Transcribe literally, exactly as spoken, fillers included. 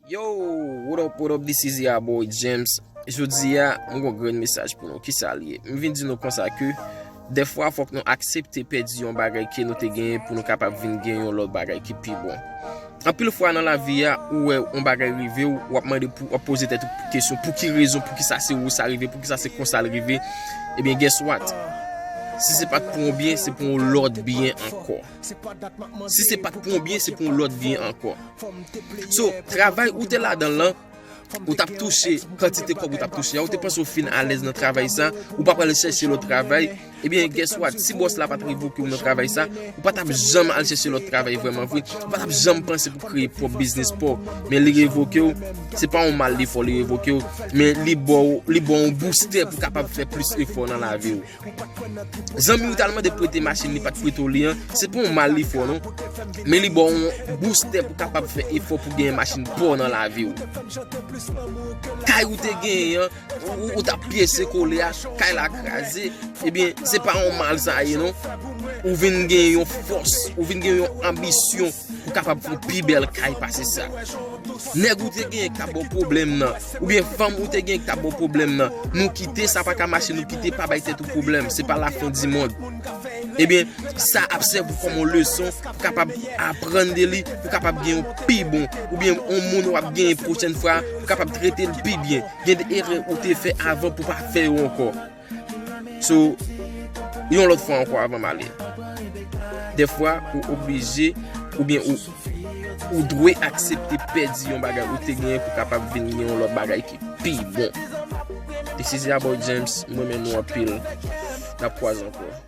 Yo, what up, what up, this is your boy James. Jodi a, m gon grenn mesaj pou nou. Kisa l ye? M vin di nou konsa ke dèfwa fòk nou aksepte pèdi yon bagay ke nou te genyen pou nou kapab vin gen yon lòt bagay ki pi bon. Anpil fwa nan lavi a, ou wè yon bagay rive w, w ap mande pou, w ap poze tèt ou kesyon, pou ki rezon, pou ki sa se ou sa rive, pou ki sa se konsa l rive. Ebyen, guess what? Si se pa t pou yon byen, se pou yon lòt byen ankò. Si se pa t pou yon byen, se pou yon lòt byen ankò. So, travay ou te ladan l lan, ou t ap touche kantite kòb ou t ap touche a, ou te panse ou fin alèz nan travay sa, ou pa pral chèche lòt travay, ebyen, guess what? Si bòs la pa t revoke w nan travay sa, ou pa t ap janm al chèche lòt travay vrèman vre, ou pa t ap janm panse pou kreye pwòp biznis pa w, men li revoke w, se pa yon mal li fè w li revoke w, men li ba w, li ba w yon boustè pou w kapab fè plis efò nan lavi w. Zanmi w t al mande prete machin li pa t prete w li an, se pa yon mal li fè w non. Men li ba w yon boustè pou w kapab fè efò pou genyen machin pa w nan lavi w. Kay ou te genyen an, ou, ou t ap pyese kole a, kay la kraze, ebyen, se pa yon mal sa ye non. Ou vin gen yon fòs, ou vin gen yon anbisyon pou kapab fè yon pi bèl kay pase sa. Nèg ou te genyen k t ap ba w pwoblèm nan, oubyen fanm ou te genyen k t ap ba w pwoblèm nan, nou kite sa pa ka mache, nou kite, pa bay tèt ou pwoblèm, se pa lafen di mond. Ebyen, sa ap sèvi w kòm yon leson pou kapab aprann de li, pou kapab gen yon pi bon, oubyen yon moun w ap genyen pwochèn fwa, pou kapab trete l pi byen. Gen de erè ou te fè avan pou pa fè yo ankò. So, yon lòt fwa ankò avan m ale. Dèfwa, ou oblije, oubyen ou, ou dwe aksepte pèdi yon bagay ou te genyen pou kapab vin gen yon lòt bagay ki pi bon. This is your boy James, mwen renmen nou anpil. N ap kwaze ankò.